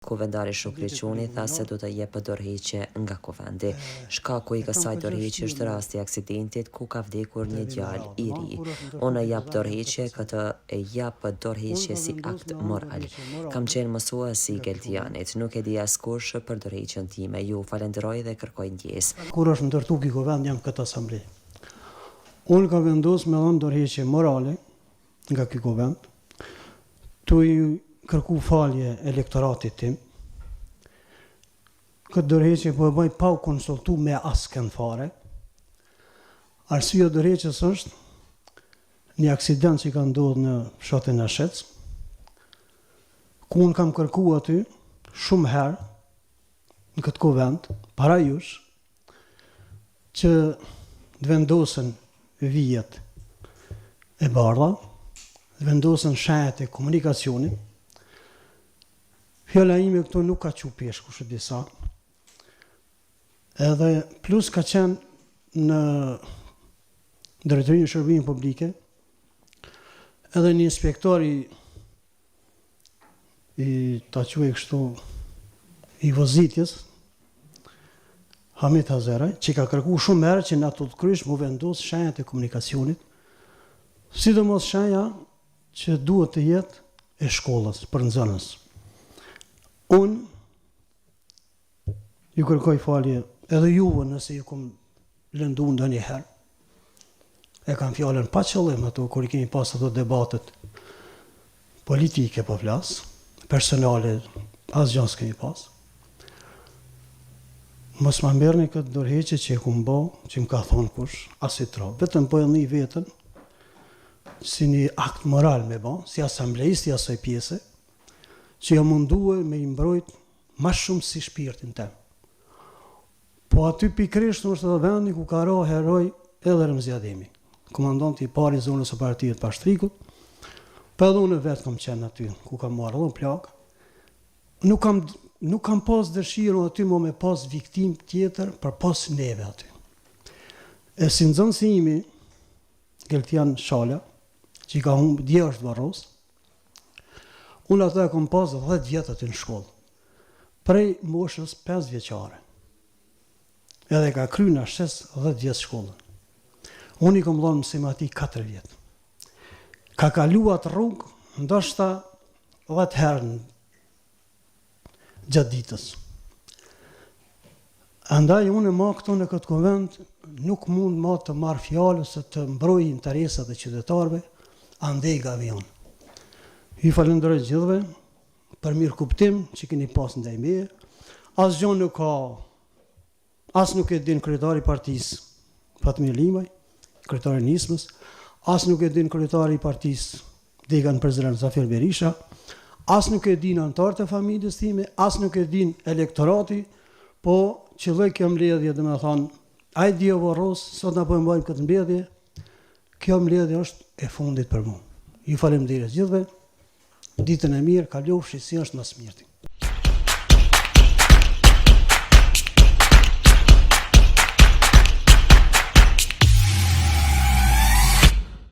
Kuvendari Shukri Quni tha se do të jepë dorëheqje nga Kuvendi. Shkaku i kësaj dorëheqje është rasti i aksidentit ku ka vdekur një djalë i ri. Unë jap dorëheqje, këtë e jap dorëheqje si akt moral. Kam qenë mësues i Geltianit. Nuk e di askush për dorëheqjen time. Ju falënderoj dhe kërkoj ndjesë. Kur është ndërtu ky kuvend jam këtë asamble. Unë kam vendos me dhënë dorëheqje morale nga ky kuvend, tu i kërku falje elektoratit tim. Këtë dorëheqje po e bëj pa u konsultu me askënd fare. Arsyeja e dorëheqjes është një aksident që ka ndodhur në fshatin Nashec, ku unë kam kërku aty shumë herë në këtë kuvend, para jush, që të vendosen vijat e bardha, të vendosen shenjat e komunikacionit. Fjala ime këtu nuk ka çu peshë kush e di sa. Edhe plus ka qenë në drejtorinë e shërbimeve publike, edhe një inspektor i i ta quaj kështu i vozitjes Hamit Hazeraj, që ka kërku shumë herë që në atë udhëkryq mu vendos shenjat e komunikacionit, sidomos shenja që duhet të jetë e shkollës për nxënës. Unë ju kërkoj falje edhe juve nëse ju kom lëndu ndonjëherë. E kam fjalën pa qëllim ato kur i kemi pas ato debatet politike po flas, personale asgjë s'kemi pas. Mos ma merrni këtë dorëheqje që e kum bo, që më ka thonë kush, as i tro. Vetëm po e ni veten si një akt moral me bo, si asambleist i asaj pjese, që jam mundue me i mbrojt ma shumë si shpirtin tem. Po aty pikërisht është edhe vendi ku ka ra heroi edhe Remzi Ademi, komandanti i parë i zonës operative të Pashtrikut, po edhe unë vetë kam qenë aty ku kam marrë edhe plagë. Nuk kam nuk kam pas dëshirë aty mo me pas viktimë tjetër përpos neve aty. E si nxënësi imi, Geltian Shala, që i ka humbë, dje është varros, unë atë e kam pas 10 vjet aty në shkollë. Prej moshës 5 vjeçare. Edhe ka kry në 6 10 vjet shkollën. Unë i kom dhonë mësim atij 4 vjet. Ka kalu atë rrugë, ndoshta 10 herë gjatë ditës. Andaj unë ma këtu në këtë kuvend nuk mund ma të marr fjalë ose të mbroj interesat e qytetarëve, andej nga vijon. Ju falenderoj gjithëve për mirëkuptim që keni pas ndaj meje. Asgjë nuk ka as nuk e din kryetari i partisë Fatmir Limaj, kryetari i Nismës, as nuk e din kryetari i partisë Dega në Prizren Zafir Berisha, as nuk e din anëtarët e familjes time, as nuk e din elektorati, po qëlloi kjo mbledhje, domethënë, ai dje u varros, sot na po e mbajmë këtë mbledhje, kjo mbledhje është e fundit për mua. Ju faleminderit gjithëve. Ditën e mirë, kalofshi si është më së mirti.